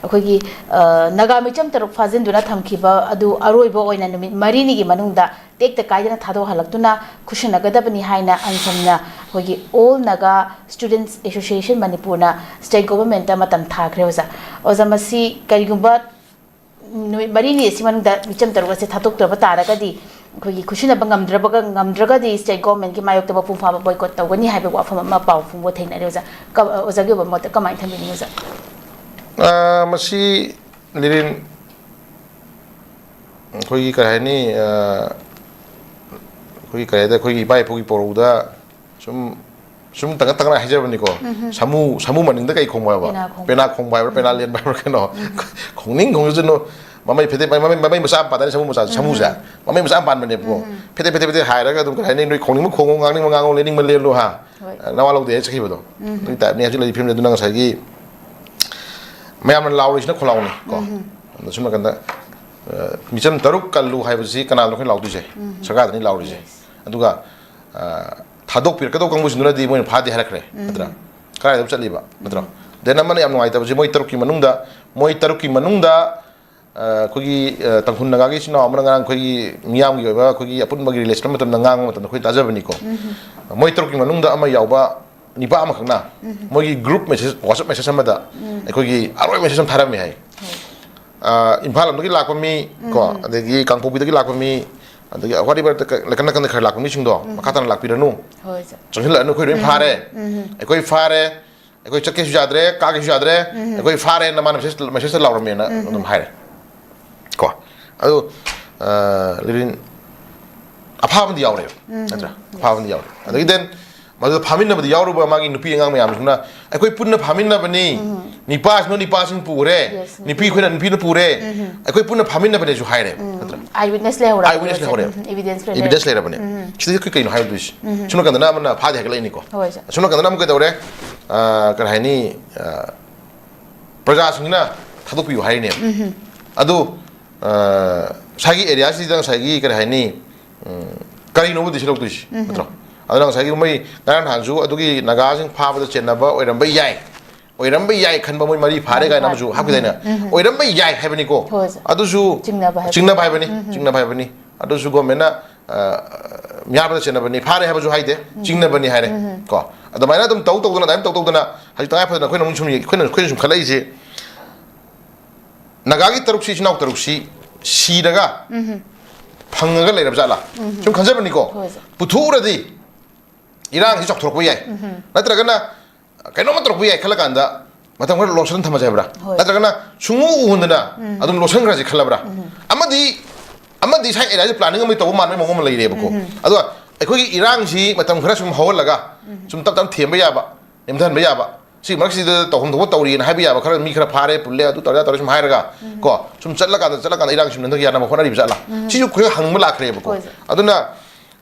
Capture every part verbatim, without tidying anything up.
ꯑꯩꯈꯣꯏꯒꯤ ꯅꯥꯒꯥ ꯃꯤꯆꯝ ꯇꯔꯨꯛ ꯐꯥꯖꯤꯟꯗꯨꯅ ꯊꯝꯈꯤꯕ ꯑꯗꯨ ꯑꯔꯣꯏꯕ ꯑꯣꯏꯅ ꯅꯨꯃꯤꯠ ꯃꯔꯤꯅꯤꯒꯤ ꯃꯅꯨꯡꯗ ꯇꯦꯛꯇ ꯀꯥꯏꯗꯅ ꯊꯥꯗꯣꯛꯍꯜꯂꯛꯇꯨꯅ ꯈꯨꯠꯁꯤꯟꯅꯒꯗꯕꯅꯤ ꯍꯥꯏꯅ ꯑꯟꯁꯝꯅ ꯑꯩꯈꯣꯏꯒꯤ All Naga Students Association ꯃꯅꯤꯄꯨꯔꯅ state governmentꯇ ꯃꯇꯝ ꯊꯥꯈ꯭ꯔꯦ ꯑꯣꯖꯥ꯫ ꯑꯣꯖꯥ, ꯃꯁꯤ ꯀꯔꯤꯒꯨꯝꯕ ꯅꯨꯃꯤꯠ ꯃꯔꯤꯅꯤ ꯑꯁꯤ ꯃꯅꯨꯡꯗ ꯃꯤꯆꯝ ꯇꯔꯨꯛ ꯑꯁꯦ ꯊꯥꯗꯣꯛꯇ꯭ꯔꯕ ꯇꯥꯔꯒꯗꯤ, ꯑꯩꯈꯣꯏꯒꯤ ꯈꯨꯠꯁꯤꯟꯅꯕ ꯉꯝꯗ꯭ꯔꯕꯒ ꯉꯝꯗ꯭ꯔꯒꯗꯤ state governmentꯀꯤ ꯃꯥꯌꯣꯛꯇ ꯃꯄꯨꯡ ꯐꯥꯕ boycott ꯇꯧꯒꯅꯤ ꯍꯥꯏꯕ ꯋꯥꯐꯝ ꯑꯃ ꯄꯥꯎ ꯐꯣꯡꯕ ꯊꯦꯡꯅꯔꯦ ꯑꯣꯖꯥ꯫ ꯀ-, ꯑꯣꯖꯥꯒꯤ ꯑꯣꯏꯕ ꯃꯣꯠꯇ ꯀꯃꯥꯏꯅ ꯊꯝꯕꯤꯅꯤꯡꯉꯤ ꯑꯣꯖꯥ? ꯃꯁꯤ ꯂꯤꯔꯤꯟ ꯑꯩꯈꯣꯏꯒꯤ ꯀꯔꯤ ꯍꯥꯏꯅꯤ, ꯑꯩꯈꯣꯏꯒꯤ ꯀꯔꯤ ꯍꯥꯏꯇꯥꯔꯦ, ꯑꯩꯈꯣꯏꯒꯤ ꯏꯄꯥ ꯏꯄꯨꯒꯤ ꯄꯧꯔꯧꯗ ꯁꯨꯝ ꯁꯨꯝ ꯇꯪꯒ ꯇꯪꯒ ꯍꯥꯏꯖꯕꯅꯤꯀꯣ꯫ ꯁꯥꯃꯨ ꯁꯥꯃꯨ ꯃꯅꯤꯡꯗ ꯀꯩ ꯈꯣꯡꯕ ꯍꯥꯏꯕ? ꯄꯦꯅꯥ ꯈꯣꯡꯕ꯫ ꯄꯦꯅꯥ ꯈꯣꯡꯕ ꯍꯥꯏꯕ꯭ꯔꯥ, ꯄꯦꯅꯥ ꯂꯦꯟꯕ ꯍꯥꯏꯕ꯭ꯔꯥ, ꯀꯩꯅꯣ? ꯈꯣꯡꯅꯤꯡ ꯈꯣꯡꯖꯁꯅꯨ꯫ ꯃꯃꯩ ꯐꯦꯠꯇꯦꯛ ꯃꯃꯩ ꯃꯃꯩ ꯃꯆꯥ ꯑꯃ ꯄꯥꯟꯗꯥꯏꯅꯦ, ꯁꯥꯃꯨ ꯃꯆꯥꯁꯦ, ꯁꯥꯃꯨꯁꯦ꯫ ꯃꯃꯩ ꯃꯆꯥ ꯑꯃ ꯄꯥꯟꯕꯅꯦꯕꯀꯣ꯫ ꯐꯦꯠꯇꯦꯛ ꯐꯦꯠꯇꯦꯛ ꯐꯦꯠꯇꯦꯛ ꯍꯥꯏꯔꯒ ꯑꯗꯨꯝ ꯀꯩ ꯍꯥꯏꯅꯤ, ꯅꯣꯏ ꯈꯣꯡꯅꯤꯡꯕ ꯈꯣꯡꯉꯣ, ꯉꯥꯡꯅꯤꯡꯕ ꯉꯥꯡꯉꯣ, ꯂꯦꯟꯅꯤꯡꯕ ꯂꯦꯜꯂꯨ ꯍꯥ꯫ ꯍꯣꯏ꯫ ꯅꯋꯥ ꯂꯧꯗꯦ ꯍꯥꯏ ꯆꯠꯈꯤꯕꯗꯣ꯫ ꯑꯗꯨꯒꯤ ꯇꯥꯏꯞꯅꯤ ꯍꯧꯖꯤꯛ ꯂꯩꯔꯤ ꯐꯤꯕꯝꯁꯦ꯫ ꯑꯗꯨꯅ ꯉꯁꯥꯏꯒꯤ ꯃꯌꯥꯝꯅ ꯂꯥꯎꯔꯤꯁꯤꯅ ꯈꯣꯜꯂꯥꯎꯅꯤ ꯀꯣ꯫ ꯑꯗꯣ ꯁꯨꯝ ꯅꯥꯀꯟꯗ, ꯑ, ꯃꯤꯆꯝ ꯇꯔꯨꯛ ꯀꯜꯂꯨ ꯍꯥꯏꯕꯁꯤ ꯀꯅꯥꯅꯣ ꯑꯩꯈꯣꯏꯅ ꯂꯥꯎꯗꯣꯏꯁꯦ? ꯁꯔꯀꯥꯔꯗꯅꯤ ꯂꯥꯎꯔꯤꯁꯦ꯫ ꯑꯗꯨꯒ, ꯑ, ꯊꯥꯗꯣꯛꯄꯤꯔꯛꯀꯗꯧꯕ ꯀꯥꯡꯕꯨꯁꯤꯡꯗꯨꯅꯗꯤ ꯃꯣꯏꯅ ꯐꯥꯗꯦ ꯍꯥꯏꯔꯛꯈ꯭ꯔꯦ, ꯅꯠꯇ꯭ꯔꯥ? ꯀꯗꯥꯏꯗ ꯆꯠꯂꯤꯕ, ꯅꯠꯇ꯭ꯔꯣ? Then ꯑꯃꯅ ꯌꯥꯝ ꯅꯨꯡꯉꯥꯏꯇꯕꯁꯤ, ꯃꯣꯏ ꯇꯔꯨꯛꯀꯤ ꯃꯅꯨꯡꯗ, ꯃꯣꯏ ꯇꯔꯨꯛꯀꯤ ꯃꯅꯨꯡꯗ, ꯑ, ꯑꯩꯈꯣꯏꯒꯤ, ꯑ, ꯇꯥꯡꯈꯨꯜ ꯅꯥꯒꯥꯒꯤ ꯏꯆꯤꯟ ꯏꯅꯥꯎ ꯑꯃꯅ ꯉꯔꯥꯡ ꯑꯩꯈꯣꯏꯒꯤ ꯃꯤꯌꯥꯝꯒꯤ ꯑꯣꯏꯕ ꯑꯩꯈꯣꯏꯒꯤ ꯑꯄꯨꯟꯕꯒꯤ release ꯃꯇꯝꯗ ꯉꯥꯡꯕ ꯃꯇꯝꯗ ꯑꯩꯈꯣꯏ ꯇꯥꯖꯕꯅꯤꯀꯣ꯫ ꯃꯣꯏ ꯇꯔꯨꯛꯀꯤ ꯃꯅꯨꯡꯗ ꯑꯃ ꯌꯥꯎꯕ ꯅꯤꯄꯥ ꯑꯃꯈꯛꯅ ꯃꯣꯏꯒꯤ group message, WhatsApp message ꯑꯃꯗ ꯑꯩꯈꯣꯏꯒꯤ ꯑꯔꯣꯏꯕ message ꯑꯃ ꯊꯥꯔꯝꯃꯦ ꯍꯥꯏ꯫ ꯑ, ꯏꯝꯐꯥꯜ ꯂꯣꯝꯗꯒꯤ ꯂꯥꯛꯄ ꯃꯤ ꯀꯣ, ꯑꯗꯒꯤ ꯀꯥꯡꯄꯣꯛꯄꯤꯗꯒꯤ ꯂꯥꯛꯄ ꯃꯤ, ꯑꯗꯒꯤ whatever ꯅꯥꯀꯟ ꯅꯥꯀꯟꯗ ꯈꯔ ꯂꯥꯛꯄ ꯃꯤꯁꯤꯡꯗꯣ ꯃꯈꯥ ꯇꯥꯅ ꯂꯥꯛꯄꯤꯔꯅꯨ, ꯍꯣꯏ ꯁꯥꯔ꯫ ꯆꯪꯁꯤꯜꯂꯛꯑꯅꯨ, ꯑꯩꯈꯣꯏ ꯂꯣꯏ ꯐꯥꯔꯦ꯫ ꯑꯩꯈꯣꯏ ꯐꯥꯔꯦ, ꯑꯩꯈꯣꯏ ꯆꯠꯀꯦꯁꯨ ꯌꯥꯗ꯭ꯔꯦ, ꯀꯥꯒꯦꯁꯨ ꯌꯥꯗ꯭ꯔꯦ, ꯑꯩꯈꯣꯏ ꯐꯥꯔꯦꯅ ꯃꯥꯅ message, message ꯂꯥꯎꯔꯝꯃꯦꯅ ꯑꯗꯨꯝ ꯍꯥꯏꯔꯦ ꯀꯣ꯫ ꯑꯗꯨ, ꯑ, ꯂꯤꯔꯤꯟ ꯑꯐꯥꯕꯗꯤ ꯌꯥꯎꯔꯦꯕ, ꯅꯠꯇ꯭ꯔꯥ? ꯑꯐꯥꯕꯗꯤ ꯌꯥꯎꯔꯦ꯫ ꯑꯗꯒꯤ then ꯃꯗꯨꯗ ꯐꯥꯃꯤꯟꯅꯕꯗ ꯌꯥꯎꯔꯨꯕ ꯃꯥꯒꯤ ꯅꯨꯄꯤ ꯑꯉꯥꯡ ꯃꯌꯥꯝꯁꯤꯅ, "ꯑꯩꯈꯣꯏ ꯄꯨꯟꯅ ꯐꯥꯃꯤꯟꯅꯕꯅꯤ, ꯅꯤꯄꯥꯁꯤꯅ ꯅꯤꯄꯥꯁꯤꯡ ꯄꯨꯈ꯭ꯔꯦ, Yes, ꯅꯨꯄꯤ ꯑꯩꯈꯣꯏꯅ ꯅꯨꯄꯤꯅ ꯄꯨꯔꯦ, ꯑꯩꯈꯣꯏ ꯄꯨꯟꯅ ꯐꯥꯃꯤꯟꯅꯕꯅꯦꯁꯨ" ꯍꯥꯏꯔꯦ, ꯅꯠꯇ꯭ꯔꯥ? Eye witness ꯂꯩꯍꯧꯔꯕꯅꯦ꯫ Eye witness ꯂꯩꯍꯧꯔꯦꯕ꯫ ꯎꯝ, evidence ꯂꯩꯔꯦ꯫ Evidence ꯂꯩꯔꯕꯅꯦ꯫ ꯁꯤꯗꯤ ꯑꯩꯈꯣꯏ ꯀꯩꯅꯣ ꯍꯥꯏꯔꯨꯗꯣꯏꯁꯤ? ꯁꯣꯝ ꯅꯥꯀꯟꯗꯅ ꯑꯃꯅ ꯐꯥꯗꯦ ꯍꯥꯏꯒꯠꯂꯛꯏꯅꯤꯀꯣ꯫ ꯍꯣꯏ ꯁꯥꯔ꯫ ꯁꯣꯝ ꯅꯥꯀꯟꯗꯅ ꯑꯃꯨꯛ ꯀꯩꯗꯧꯔꯦ? ꯑ, ꯀꯔꯤ ꯍꯥꯏꯅꯤ? ꯑ, ꯄ꯭ꯔꯖꯥꯁꯤꯡꯁꯤꯅ ꯊꯥꯗꯣꯛꯄꯤꯌꯨ ꯍꯥꯏꯔꯤꯅꯦꯕ꯫ ꯑꯗꯨ, ꯑ, ꯉꯁꯥꯏꯒꯤ area ꯁꯤꯗ ꯉꯁꯥꯏꯒꯤ ꯀꯔꯤ ꯍꯥꯏꯅꯤ? ꯎꯝ, ꯀꯔꯤꯅꯣꯕ decision ꯂꯧꯗꯣꯏꯁꯤ? ꯅꯠꯇ꯭ꯔꯣ? ꯑꯗꯨꯅ ꯉꯁꯥꯏꯒꯤ ꯃꯣꯏ ꯉꯔꯥꯡ ꯅꯍꯥꯟꯁꯨ ꯑꯗꯨꯒꯤ ꯅꯥꯒꯥꯁꯤꯡ ꯐꯥꯕꯗ ꯆꯦꯟꯅꯕ ꯑꯣꯏꯔꯝꯕ ꯌꯥꯏ꯫ ꯑꯣꯏꯔꯝꯕ ꯌꯥꯏ ꯈꯟꯕ, ꯃꯣꯏ ꯃꯔꯤ ꯐꯥꯔꯦ ꯃꯔꯤ ꯀꯥꯏꯅ ꯐꯥꯔꯦ꯫ ꯑꯃꯁꯨ ꯎꯝ, ꯍꯥꯞꯈꯤꯗꯥꯏꯅꯦ? ꯎꯝ, ꯎꯝ꯫ ꯑꯣꯏꯔꯝꯕ ꯌꯥꯏ ꯍꯥꯏꯕꯅꯤꯀꯣ꯫ ꯍꯣꯏ, ꯁꯥꯔ꯫ ꯑꯗꯨꯁꯨ ꯆꯤꯡꯅꯕ ꯍꯥꯏꯕ꯫ ꯆꯤꯡꯅꯕ ꯍꯥꯏꯕꯅꯤ, ꯎꯝ, ꯎꯝ꯫ ꯆꯤꯡꯅꯕ ꯍꯥꯏꯕꯅꯤ꯫ ꯑꯗꯨꯁꯨ ꯒꯣꯔꯃꯦꯟꯅ, ꯑ, ꯃꯤꯍꯥꯠꯄꯗ ꯆꯦꯟꯅꯕꯅꯤ, ꯐꯥꯔꯦ ꯍꯥꯏꯕꯁꯨ ꯍꯥꯏꯗꯦ, ꯎꯝ꯫ ꯆꯤꯡꯅꯕꯅꯤ ꯍꯥꯏꯔꯦ꯫ ꯎꯝ, ꯎꯝ꯫ ꯀꯣ, ꯑꯗꯨꯃꯥꯏꯅ ꯑꯗꯨꯝ ꯇꯧ ꯇꯧꯗꯅ, ꯑꯗꯨꯃꯥꯏꯅ ꯇꯧ ꯇꯧꯗꯅ ꯍꯧꯖꯤꯛ ꯇꯉꯥꯏ ꯐꯗꯅ ꯑꯩꯈꯣꯏꯅ ꯑꯃꯨꯛ ꯁꯨꯝ ꯌꯦꯡ-, ꯑꯩꯈꯣꯏꯅ, ꯑꯩꯈꯣꯏꯅ ꯁꯨꯝ ꯈꯜꯂꯛꯏꯁꯦ, ꯅꯥꯒꯥꯒꯤ ꯇꯔꯨꯛꯁꯤ, ꯏꯆꯤꯟ ꯏꯅꯥꯎ ꯇꯔꯨꯛꯁꯤ ꯁꯤꯔꯒ ꯎꯝ꯫ ꯐꯪꯉꯒ ꯂꯩꯔꯕ ꯖꯥꯠꯂꯥ? ꯎꯝ꯫ ꯁꯨꯝ ꯈꯟꯖꯕꯅꯤꯀꯣ꯫ ꯍꯣꯏ, ꯁꯥꯔ꯫ ꯄꯨꯊꯣꯛꯎꯔꯗꯤ ꯏꯔꯥꯡꯁꯤ ꯆꯥꯎꯊꯣꯔꯛꯄ ꯌꯥꯏ꯫ ꯎꯝ꯫ ꯅꯠꯇ꯭ꯔꯒꯅ ꯀꯩꯅꯣꯝꯃ ꯇꯧꯔꯛꯄ ꯌꯥꯏ ꯈꯜꯂ ꯀꯥꯟꯗ ꯃꯇꯝ ꯈꯔ ꯂꯣꯠꯁꯤꯟ ꯊꯝꯃꯁꯦ ꯍꯥꯏꯕ꯭ꯔꯥ? ꯍꯣꯏ꯫ ꯅꯠꯇ꯭ꯔꯒꯅ ꯁꯨꯡꯎ ꯎꯍꯟꯗꯅ ꯎꯝ꯫ ꯑꯗꯨꯝ ꯂꯣꯠꯁꯤꯟꯈ꯭ꯔꯁꯦ ꯈꯜꯂꯕ꯭ꯔꯥ? ꯎꯝ꯫ ꯑꯃꯗꯤ, ꯑꯃꯗꯤ ꯁꯥꯏ ꯑꯦꯔꯤꯌꯥꯁꯦ ꯄ꯭ꯂꯥꯅꯤꯡ ꯑꯃ ꯇꯧꯕ ꯃꯥꯟꯕꯒꯤ ꯃꯑꯣꯡ ꯑꯃ ꯂꯩꯔꯦꯕꯀꯣ꯫ ꯎꯝ꯫ ꯑꯗꯣ ꯑꯩꯈꯣꯏꯒꯤ ꯏꯔꯥꯡꯁꯤ ꯃꯇꯝ ꯈꯔ ꯁꯨꯝ ꯍꯧꯍꯜꯂꯒ ꯎꯝ꯫ ꯁꯨꯝ ꯇꯞ ꯇꯞꯅ ꯊꯦꯝꯕ ꯌꯥꯕ, ꯅꯦꯝꯊꯍꯟꯕ ꯌꯥꯕ, ꯁꯤ ꯃꯔꯛꯁꯤꯗ ꯇꯧꯐꯝ ꯊꯣꯛꯄ ꯇꯧꯔꯤꯅ ꯍꯥꯏꯕ ꯌꯥꯕ ꯈꯔ, ꯃꯤ ꯈꯔ ꯐꯥꯔꯦ, ꯄꯨꯜꯂꯦ, ꯑꯗꯨ ꯇꯧꯔꯦ, ꯑꯗꯥ ꯇꯧꯔꯦ ꯁꯨꯝ ꯍꯥꯏꯔꯒ ꯎꯝ꯫ ꯀꯣ, ꯁꯨꯝ ꯆꯠꯂꯀꯥꯟꯗ, ꯆꯠꯂꯀꯥꯟꯗ ꯏꯔꯥꯡ ꯁꯨꯝ ꯍꯟꯊ ꯌꯥꯅꯕ ꯍꯣꯠꯅꯔꯤꯕ ꯖꯥꯠꯂꯥ? ꯎꯝ꯫ ꯁꯤꯁꯨ ꯑꯩꯈꯣꯏ ꯍꯪꯕ ꯂꯥꯛꯈ꯭ꯔꯦꯕꯀꯣ꯫ ꯍꯣꯏ, ꯁꯥꯔ꯫ ꯑꯗꯨꯅ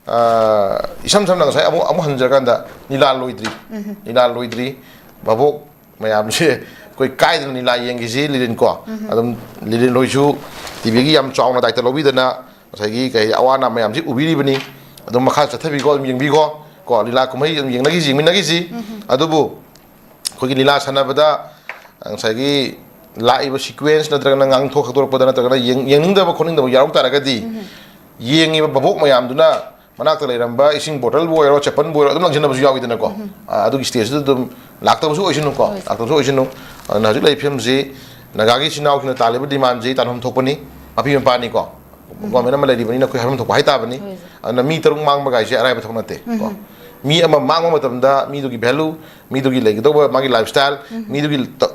ꯑ, ꯏꯁꯝ ꯁꯝꯅ ꯉꯁꯥꯏ ꯑꯃꯨꯛ, ꯑꯃꯨꯛ ꯍꯟꯖꯔꯀꯥꯟꯗ ꯂꯤꯂꯥ ꯂꯣꯏꯗ꯭ꯔꯤ꯫ ꯎꯝ꯫ ꯂꯤꯂꯥ ꯂꯣꯏꯗ꯭ꯔꯤ꯫ ꯚꯥꯕꯣꯛ ꯃꯌꯥꯝꯁꯦ ꯑꯩꯈꯣꯏ ꯀꯥꯏꯗꯅ ꯂꯤꯂꯥ ꯌꯦꯡꯈꯤꯁꯤ, ꯂꯤꯂꯤꯟ ꯀꯣ꯫ ꯎꯝ꯫ ꯑꯗꯨꯝ ꯂꯤꯂꯤꯟ ꯍꯣꯏꯁꯨ ꯇꯤ ꯚꯤꯒꯤ ꯌꯥꯝ ꯆꯥꯎꯅ ꯗꯥꯏꯇ ꯂꯧꯕꯤꯗꯅ ꯉꯁꯥꯏꯒꯤ ꯀꯩ ꯑꯋꯥ ꯑꯅꯥ ꯃꯌꯥꯝꯁꯤ ꯎꯕꯤꯔꯤꯕꯅꯤ꯫ ꯑꯗꯨꯝ ꯃꯈꯥ ꯆꯠꯊꯕꯤꯀꯣ, ꯑꯗꯨꯝ ꯌꯦꯡꯕꯤꯀꯣ꯫ ꯀꯣ, ꯂꯤꯂꯥ ꯀꯨꯝꯍꯩ ꯑꯗꯨꯝ ꯌꯦꯡꯅꯈꯤꯁꯤ, ꯌꯦꯡꯃꯤꯟꯅꯈꯤꯁꯤ꯫ ꯎꯝ꯫ ꯑꯗꯨꯕꯨ ꯑꯩꯈꯣꯏꯒꯤ ꯂꯤꯂꯥ ꯁꯥꯟꯅꯕꯗ ꯉꯁꯥꯏꯒꯤ ꯂꯥꯛꯏꯕ sequence ꯅꯠꯇ꯭ꯔꯒꯅ ꯉꯥꯡꯊꯣꯛ ꯁꯛꯇꯣꯔꯛꯄꯗ ꯅꯠꯇ꯭ꯔꯒꯅ ꯌꯦꯡ-, ꯌꯦꯡꯅꯤꯡꯗꯕ ꯈꯣꯠꯅꯤꯡꯗꯕ ꯌꯥꯎꯔꯛ ꯇꯥꯔꯒꯗꯤ, ꯎꯝ꯫ ꯌꯦꯡꯉꯤꯕ ꯚꯥꯕꯣꯛ ꯃꯌꯥꯝꯗꯨꯅ ꯃꯅꯥꯛꯇ ꯂꯩꯔꯝꯕ ꯏꯁꯤꯡ ꯕꯣꯇꯜꯕꯨ ꯑꯣꯏꯔꯣ, ꯆꯦꯄꯜꯕꯨ ꯑꯣꯏꯔꯣ, ꯑꯗꯨꯝ ꯂꯪꯁꯤꯟꯅꯕꯁꯨ ꯌꯥꯎꯋꯤꯗꯅꯀꯣ꯫ ꯎꯝ꯫ ꯑ, ꯑꯗꯨꯒꯤ stage ꯇꯨꯗ ꯑꯗꯨꯝ ꯂꯥꯛꯇꯕꯁꯨ ꯑꯣꯏꯁꯅꯨꯀꯣ꯫ ꯍꯣꯏ, ꯁꯥꯔ꯫ ꯂꯥꯛꯇꯕꯁꯨ ꯑꯣꯏꯁꯅꯨ꯫ ꯑꯗꯨꯅ ꯍꯧꯖꯤꯛ ꯂꯩꯔꯤꯕ ꯐꯤꯕꯝꯁꯤ ꯅꯥꯒꯥꯒꯤ ꯏꯆꯤꯟ ꯏꯅꯥꯎꯁꯤꯡꯅ ꯇꯥꯜꯂꯤꯕ demandꯁꯤ ꯇꯥꯟꯐꯝ ꯊꯣꯛꯄꯅꯤ, ꯃꯄꯤ ꯃꯄꯥꯅꯤꯀꯣ꯫ ꯎꯝ꯫ Government ꯑꯃ ꯂꯩꯔꯤꯕꯅꯤꯅ ꯑꯩꯈꯣꯏ ꯍꯥꯏꯐꯝ ꯊꯣꯛꯄ ꯍꯥꯏꯇꯥꯕꯅꯤ꯫ ꯍꯣꯏ, ꯁꯥꯔ꯫ ꯑꯗꯨꯅ ꯃꯤ ꯇꯔꯨꯛ ꯃꯥꯡꯕ ꯀꯥꯏꯁꯦ ꯑꯔꯥꯏꯕ ꯊꯕꯛ ꯅꯠꯇꯦ ꯀꯣ꯫ ꯎꯝ꯫ ꯃꯤ ꯑꯃ ꯃꯥꯡꯕ ꯃꯇꯝꯗ ꯃꯤꯗꯨꯒꯤ value, ꯃꯤꯗꯨꯒꯤ ꯂꯩꯒꯗꯧꯕ ꯃꯥꯒꯤ lifestyle, ꯎꯝ꯫ ꯃꯤꯗꯨꯒꯤ ꯇ-,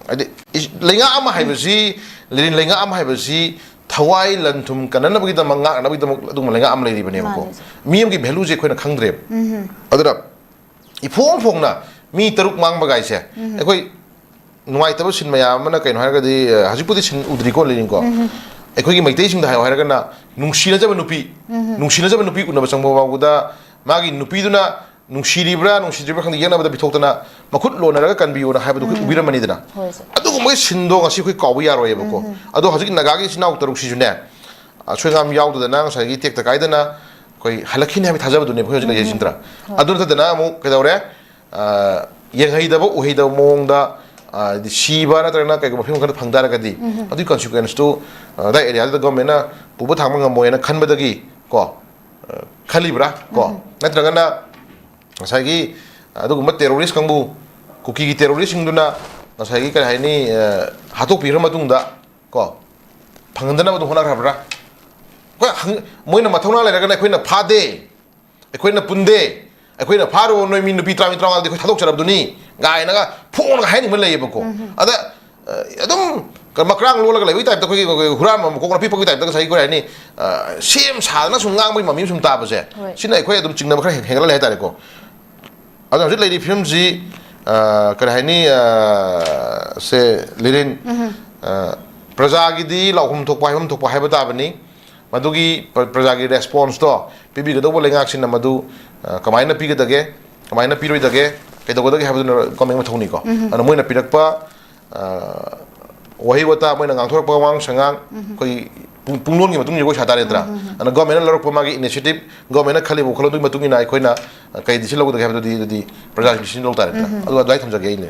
ꯍꯥꯏꯗꯤ, ꯏꯁ-, ꯂꯩꯉꯥꯛ ꯑꯃ ꯍꯥꯏꯕꯁꯤ, ꯂꯤꯂꯤꯟ ꯂꯩꯉꯥꯛ ꯑꯃ ꯍꯥꯏꯕꯁꯤ ꯊꯋꯥꯏ ꯂꯟ ꯊꯨꯝ ꯀꯟꯅꯅꯕꯒꯤꯗꯃꯛ, ꯉꯥꯛꯅꯅꯕꯒꯤꯗꯃꯛ ꯑꯗꯨꯒꯨꯝꯕ ꯂꯩꯉꯥꯛ ꯑꯃ ꯂꯩꯔꯤꯕꯅꯦꯕꯀꯣ꯫ ꯃꯥꯅꯦ, ꯁꯥꯔ꯫ ꯃꯤ ꯑꯃꯒꯤ valueꯁꯦ ꯑꯩꯈꯣꯏꯅ ꯈꯪꯗ꯭ꯔꯦꯕ꯫ ꯎꯝ꯫ ꯑꯗꯨꯅ ꯏꯐꯣꯡ ꯐꯣꯡꯅ ꯃꯤ ꯇꯔꯨꯛ ꯃꯥꯡꯕ ꯀꯥꯏꯁꯦ, ꯎꯝ꯫ ꯑꯩꯈꯣꯏ ꯅꯨꯡꯉꯥꯏꯇꯕ scene ꯃꯌꯥꯝ ꯑꯃꯅ ꯀꯩꯅꯣ ꯍꯥꯏꯔꯒꯗꯤ, ꯑ, ꯍꯧꯖꯤꯛꯄꯨꯗꯤ scene ꯎꯗ꯭ꯔꯤꯀꯣ, ꯂꯤꯂꯤꯟꯀꯣ꯫ ꯎꯝ꯫ ꯑꯩꯈꯣꯏꯒꯤ ꯃꯩꯇꯩꯁꯤꯡꯗ ꯍꯥꯏꯌꯣ ꯍꯥꯏꯔꯒꯅ ꯅꯨꯡꯁꯤꯅꯖꯕ ꯅꯨꯄꯤ, ꯎꯝ꯫ ꯅꯨꯡꯁꯤꯅꯖꯕ ꯅꯨꯄꯤ ꯎꯅꯕ ꯆꯪꯕ ꯐꯥꯎꯕꯗ ꯃꯥꯒꯤ ꯅꯨꯄꯤꯗꯨꯅ ꯅꯨꯡꯁꯤꯔꯤꯕ꯭ꯔꯥ ꯅꯨꯡꯁꯤꯗ꯭ꯔꯤꯕ꯭ꯔꯥ ꯈꯪꯗꯦ, ꯌꯦꯛꯅꯕꯗ ꯄꯤꯊꯣꯛꯇꯅ ꯃꯈꯨꯠ ꯂꯣꯟꯅꯔꯒ ꯀꯟꯕꯤꯌꯣꯅ ꯍꯥꯏꯕꯗꯨ ꯑꯩꯈꯣꯏ ꯎꯝ꯫ ꯎꯕꯤꯔꯝꯃꯅꯤꯗꯅ꯫ ꯍꯣꯏ, ꯁꯥꯔ꯫ ꯑꯗꯨꯒꯨꯝꯕꯒꯤ sceneꯗꯣ ꯉꯁꯤ ꯑꯩꯈꯣꯏ ꯀꯥꯎꯕ ꯌꯥꯔꯣꯏꯌꯦꯕꯀꯣ꯫ ꯎꯝ꯫ ꯑꯗꯣ ꯍꯧꯖꯤꯛ ꯅꯥꯒꯥꯒꯤ ꯏꯆꯤꯟ ꯏꯅꯥꯎ ꯇꯔꯨꯛꯁꯤꯁꯨꯅꯦ, ꯑꯁꯣꯏ ꯑꯉꯥꯝ ꯌꯥꯎꯗꯗꯅ ꯉꯁꯥꯏꯒꯤ ꯇꯦꯛꯇ ꯀꯥꯏꯗꯅ ꯑꯩꯈꯣꯏ ꯍꯜꯂꯛꯈꯤꯅꯤ ꯍꯥꯏꯕꯒꯤ ꯊꯥꯖꯕꯗꯨꯅꯦ ꯑꯩꯈꯣꯏ ꯍꯧꯖꯤꯛ ꯎꯝ꯫ ꯂꯩꯖꯩꯁꯤ ꯅꯠꯇ꯭ꯔꯥ? ꯍꯣꯏ꯫ ꯑꯗꯨ ꯅꯠꯇꯗꯅ ꯑꯃꯨꯛ ꯀꯩꯗꯧꯔꯦ? ꯑ, ꯌꯦꯡꯍꯩꯗꯕ ꯎꯍꯩꯗꯕ ꯃꯑꯣꯡꯗ, ꯑ, ꯍꯥꯏꯗꯤ ꯁꯤꯕ ꯅꯠꯇ꯭ꯔꯒꯅ ꯀꯩꯒꯨꯝꯕ ꯐꯤꯕꯝ ꯈꯔ ꯐꯪ ꯇꯥꯔꯒꯗꯤ, ꯑꯗꯨꯒꯤ ꯀꯟꯁꯤꯀ꯭ꯋꯦꯟꯁꯇꯨ, ꯑ, ꯑꯗꯥꯏ ꯑꯦꯔꯤꯌꯥꯗꯨꯗ ꯒꯣꯔꯃꯦꯟꯅ ꯄꯨꯕ ꯊꯥꯡꯕ ꯉꯝꯃꯣꯏꯅ ꯈꯟꯕꯗꯒꯤ ꯀꯣ, ꯑ, ꯈꯜꯂꯤꯕ꯭ꯔꯥ ꯀꯣ? ꯅꯠꯇ꯭ꯔꯒꯅ ꯉꯁꯥꯏꯒꯤ ꯑꯗꯨꯒꯨꯝꯕ ꯇꯦꯔꯣꯔꯤꯁ ꯀꯥꯡꯕꯨ, ꯀꯨꯀꯤꯒꯤ ꯇꯦꯔꯣꯔꯤꯁꯁꯤꯡꯗꯨꯅ ꯉꯁꯥꯏꯒꯤ ꯀꯔꯤ ꯍꯥꯏꯅꯤ, ꯑ, ꯍꯥꯠꯇꯣꯛꯄꯤꯈ꯭ꯔ ꯃꯇꯨꯡꯗ ꯀꯣ, ꯐꯪꯍꯟꯗꯅꯕ ꯑꯗꯨꯝ ꯍꯣꯠꯅꯈ꯭ꯔꯕ꯭ꯔꯥ? ꯑꯩꯈꯣꯏ ꯍꯪ-, ꯃꯣꯏꯅ ꯃꯊꯧꯅꯥ ꯂꯩꯔꯒꯅ ꯑꯩꯈꯣꯏꯅ ꯐꯥꯗꯦ, ꯑꯩꯈꯣꯏꯅ ꯄꯨꯟꯗꯦ, ꯑꯩꯈꯣꯏꯅ ꯐꯥꯔꯨꯕ ꯅꯣꯏ ꯃꯤ ꯅꯨꯄꯤ ꯇꯔꯥꯃꯔꯤ ꯇꯔꯥꯃꯉꯥꯗꯤ ꯑꯩꯈꯣꯏ ꯊꯥꯗꯣꯛꯆꯔꯕꯗꯨꯅꯤ ꯀꯥꯏꯅꯒ ꯐꯣꯡꯉꯒ ꯍꯥꯏꯅꯤꯡꯕ ꯂꯩꯌꯦꯕꯀꯣ꯫ ꯑꯗ, ꯑ, ꯑꯗꯨꯝ ꯃꯀ꯭ꯔꯥꯡ ꯂꯣꯜꯂꯒ ꯂꯩꯕꯒꯤ ꯇꯥꯏꯞꯇ, ꯑꯩꯈꯣꯏꯒꯤ, ꯑꯩꯈꯣꯏꯒꯤ ꯍꯨꯔꯥꯟꯕ ꯃꯀꯣꯛ ꯅꯥꯄꯤ ꯄꯛꯄꯒꯤ ꯇꯥꯏꯞꯇ ꯉꯁꯥꯏꯒꯤ ꯀꯔꯤ ꯍꯥꯏꯅꯤ, ꯑ, ꯁꯦꯝ ꯁꯥꯗꯅ ꯁꯨꯝ ꯉꯥꯡꯕꯒꯤ ꯃꯃꯤ ꯁꯨꯝ ꯇꯥꯕꯁꯦ, ꯍꯣꯏ꯫ ꯁꯤꯅ ꯑꯩꯈꯣꯏ ꯑꯗꯨꯝ ꯆꯤꯡꯅꯕ ꯈꯔ ꯍꯦꯟꯒꯠꯍꯜꯂꯦ ꯍꯥꯏꯇꯥꯔꯦꯀꯣ꯫ ꯑꯗꯨꯅ ꯍꯧꯖꯤꯛ ꯂꯩꯔꯤꯕ ꯐꯤꯕꯝꯁꯤ, ꯑ, ꯀꯔꯤ ꯍꯥꯏꯅꯤ, ꯑ, ꯁꯦ, ꯂꯤꯔꯤꯟ, ꯑ, ꯄ꯭ꯔꯖꯥꯒꯤꯗꯤ ꯂꯥꯎꯐꯝ ꯊꯣꯛꯄ, ꯍꯥꯏꯐꯝ ꯊꯣꯛꯄ ꯍꯥꯏꯕ ꯇꯥꯕꯅꯤ꯫ ꯃꯗꯨꯒꯤ ꯄ꯭ꯔ-, ꯄ꯭ꯔꯖꯥꯒꯤ ꯔꯦꯁꯄꯣꯟꯁꯇꯣ ꯄꯤꯕꯤꯒꯗꯧꯕ ꯂꯩꯉꯥꯛꯁꯤꯅ ꯃꯗꯨ, ꯑ, ꯀꯃꯥꯏꯅ ꯄꯤꯒꯗꯒꯦ, ꯀꯃꯥꯏꯅ ꯄꯤꯔꯣꯏꯗꯒꯦ, ꯀꯩꯗꯧꯒꯗꯒꯦ ꯍꯥꯏꯕꯗꯨꯅ ꯒꯣꯔꯃꯦꯟꯒꯤ ꯃꯊꯧꯅꯤꯀꯣ꯫ ꯑꯗꯨꯅ ꯃꯣꯏꯅ ꯄꯤꯔꯛꯄ, ꯑ, ꯋꯥꯍꯩ ꯋꯥꯇꯥ, ꯃꯣꯏꯅ ꯉꯥꯡꯊꯣꯔꯛꯄ ꯋꯥꯉꯥꯡ ꯁꯉꯥꯡ, ꯑꯩꯈꯣꯏꯒꯤ ꯄꯨꯡ-, ꯄꯨꯡꯂꯣꯟꯒꯤ ꯃꯇꯨꯡ ꯏꯟꯅ ꯑꯩꯈꯣꯏ ꯁꯥ ꯇꯥꯔꯦ ꯅꯠꯇ꯭ꯔꯥ? ꯑꯗꯨꯅ ꯒꯣꯔꯃꯦꯟꯅ ꯂꯧꯔꯛꯄ ꯃꯥꯒꯤ ꯏꯅꯤꯁꯤꯌꯦꯇꯤꯚ, ꯒꯣꯔꯃꯦꯟꯅ ꯈꯜꯂꯤꯕ ꯋꯥꯈꯜꯂꯣꯟꯗꯨꯒꯤ ꯃꯇꯨꯡ ꯏꯟꯅ ꯑꯩꯈꯣꯏꯅ, ꯑ, ꯀꯩ ꯗꯤꯁꯤꯖꯟ ꯂꯧꯒꯗꯒꯦ ꯍꯥꯏꯕꯗꯨꯗꯤ, ꯑꯗꯨꯗꯤ ꯄ꯭ꯔꯖꯥꯒꯤ ꯗꯤꯁꯤꯖꯟ ꯂꯧ ꯇꯥꯔꯦ ꯅꯠꯇ꯭ꯔꯥ? ꯑꯗꯨ ꯑꯗꯨꯃꯥꯏꯅ ꯊꯝꯖꯒꯦ ꯑꯩꯅ꯫